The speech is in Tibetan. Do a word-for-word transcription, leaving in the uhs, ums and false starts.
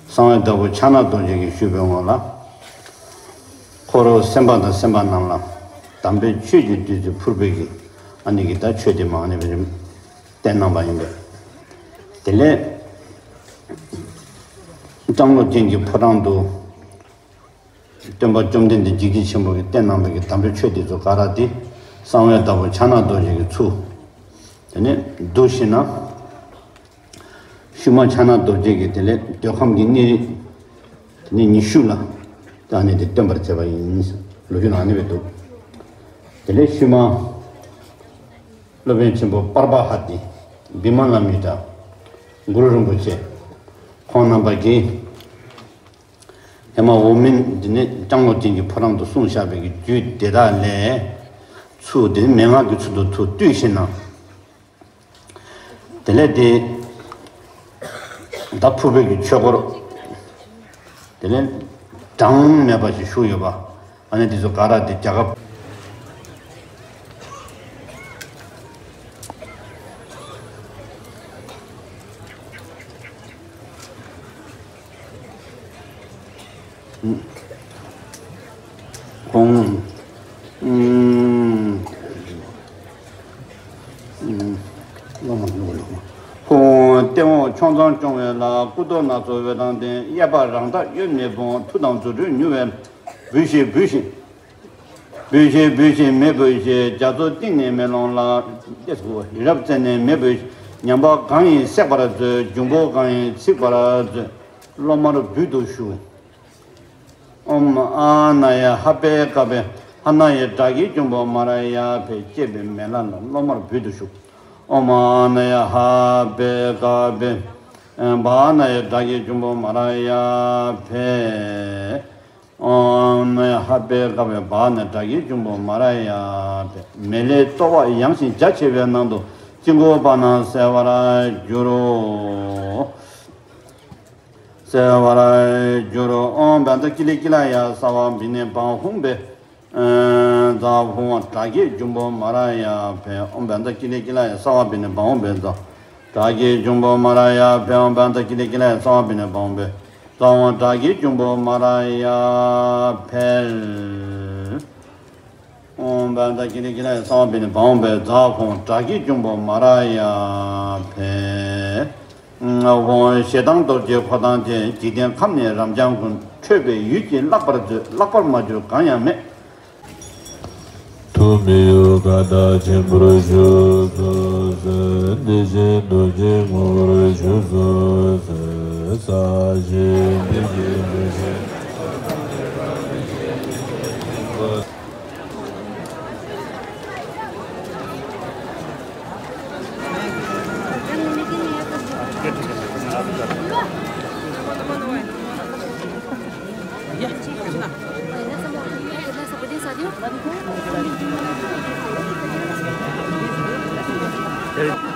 གསང་བའི་བདག་པོ་ཕྱག་ན་རྡོ་རྗེ་གིས་ཞུས་པའི་ངོ་ལ། འཁོར་སེམས་དཔའ་དང་སེམས་དཔའ་རྣམས་ལ་དམ་པའི་ཆོས་ཀྱི་བདུད་རྩི་ཕུར་བུ་གིས་ཨ་ནི་གི་ད་ཆོས་དེ་མ་ཨ་ནི་བེ་རིམ་བསྟན་གནང་བ་ཡིན་པས། དེ་ལས་ལྕང་ལོ་ཅན་གྱི་ཕོ་བྲང་དུ། སྟོན་པ་བཅོམ་ལྡན་འདས་འཇིགས་བྱེད་ཆེན་པོ་གིས་བསྟན་གནང་བའི་གི་དམ་པའི་ཆོས་དེ་ཚོ་ག་ར་དེ་གསང་བའི་བདག་པོ་ཕྱག་ན་རྡོ་རྗེ་གིས་ཚུར་དེ་ནས་བསྡུ་ཞིག་ན། ཤུལ་མ་ཕྱག་ན་རྡོ་རྗེ་གིས་དེ་ལས་འདོད་ཁམས་ཀྱི་གནས་རིས་དེ་ནས་ཉི་ཤུ་ལ་ད་ནི་དེ་སྟོན་པར་མཛད་པ་ཡིན། ལོ་རྒྱུས་ནང་ནས་བས་འདུག་དེ་ལས་ཤུལ་མ་སློབ་དཔོན་ཆེན་པོ་པར་པ་ཧ་ཏི་བི་མ་ལ་མི་ཏྲ་གུ་རུ་རིན་པོ་ཆེ་ཁོང་རྣམ་པ་གིས། ཧེ་མ་འོག་མིན་འདི་ནས་ལྕང་ལོ་ཅན་གྱི་ཕོ་བྲང་དུ་གསུངས་བཞག་པའི་གི་རྒྱུད་དེ་དག་ལས་ཚུར་དེ་མན་ངག་གི་ཚུལ་དུ་ཚུར་བཏུས་ཤིང་ན། དེ་ལས་དེ་ད་ཕུར་བུ་གི་ཆོས་སྐོར་དེ་ལས་གྲངས་མེད་པ་ཞིག་བཞུགས་ཡོད་པ། ཨ་ནི་དེ་ཚོ་ག་ར་དེ་རྒྱ་གར། ཁོང་། ཁོང་སྟེང་འོག་ཕྱོགས་མཚམས་སྐྱོང་བའི་ལྷ། སྐུ་མདོག་སྣ་ཚོགས་འོད་དང་ལྡན། གཡས་པ་རང་རྟགས་གཡོན་མི་སྤོང་། མཐུ་དང་རྫུ་འཕྲུལ་མྱུར་བའི། འབུལ་ཞིག་འབུལ་ཞིག་འབུལ་ཞིག་འབུལ་ཞིག་མེ་འབུལ་ཞིག་རྒྱ་མཚོ་གཏིང་ནས་མེ་ལོང་ལ། རབ་བཙལ་ནས་མེ་འབུལ་ཞིག་ཉམས་པ་གང་ཡིན་བསྲེག་པར་མཛོད། འབྱུང་པོ་གང་ཡིན་ཚིག་པར་མཛོད། སློབ་མར་འབུལ་དུ་ཞུ། ཨོཾ་ཨཱ་ན་ཡ་ཧ་པེ་ཀ་པེ། ཧ་ན་ཡ་དགྲ་བགེགས་འབྱུང་པོ་མ་ར་ཡ་ཕེ། ཅེས་པའི་མེ་ལྷ་ལ་སློབ་མར་འབུལ་དུ་ཞུ། ཨོཾ་ཨཱ་ན་ཡ་ཧ་པེ་ཀ་པེ། བ་ན་ཡ་དགྲ་བགེགས་འབྱུང་པོ་མ་ར་ཡ་ཕེ། ཨོཾ་ཧ་པེ་ཀ་པེ། བ་ན་དགྲ་བགེགས་འབྱུང་པོ་མ་ར་ཡ་ཕེ། མེ་ལྷའི་ལྟོ་བ་ཡངས་ཤིང་རྒྱ་ཆེ་བའི་ནང་དུ་དཀྱིལ་འཁོར་པ་རྣམས་གསལ་བར་འགྱུར་རོ། གསལ་བར་འགྱུར་རོ། ཨོཾ་བཛྲ་ཀི་ལི་ཀི་ལ་ཡ་སརྦ་བི་ནི་བཱ་ཧུམ་བེ། ཛཿཧཱུྃ། དགྲ་བགེགས་འབྱུང་པོ་མ་ར་ཡ་ཕེ། ཨོཾ་བཛྲ་ཀི་ལི་ཀི་ལ་ཡ་སརྦ་བི་ནི་བཱ་ཧུམ་བེ་ཛཿ། དགྲ་བགེགས་འབྱུང་པོ་མ་ར་ཡ་ཕེ། ཨོཾ་བཛྲ་ཀི་ལི་ཀི་ལ་ཡ་སརྦ་བི་ནི་བཱ་ཧུམ་བེ་ཛཿཧཱུྃ། དགྲ་བགེགས་འབྱུང་པོ་མ་ར་ཡ་ཕེ། ཨོཾ་བཛྲ་ཀི་ལི་ཀི་ལ་ཡ་སརྦ་བི་ནི་བཱ་ཧུམ་བེ་ཛཿཧཱུྃ། དགྲ་བགེགས་འབྱུང་པོ་མ་ར་ཡ་ཕེ། ཧཱུྃ། ཞེ་སྡང་གདོས་བཅས་འཁོར་དང་བཅས། འཇིག་རྟེན་ཁམས་ནས་རབ་འབྱམས་ཀུན། ཁྲོས་པའི་ཡུལ་གྱིས་བརླག་པར་མཛོད། བརླག་པར་མ་གྱུར་གང་ཡང་མེད། ཐུགས་མི་གཡོ་མཁའ་ལྟར་ཆེན་པོར་བཞུགས་སུ་གསོལ། བདེ་ཆེན་རྡོ་རྗེ་ངོ་བོར་བཞུགས་སུ་གསོལ། ས་གཞི་འདི་ཡི་ལུས་ཀྱི།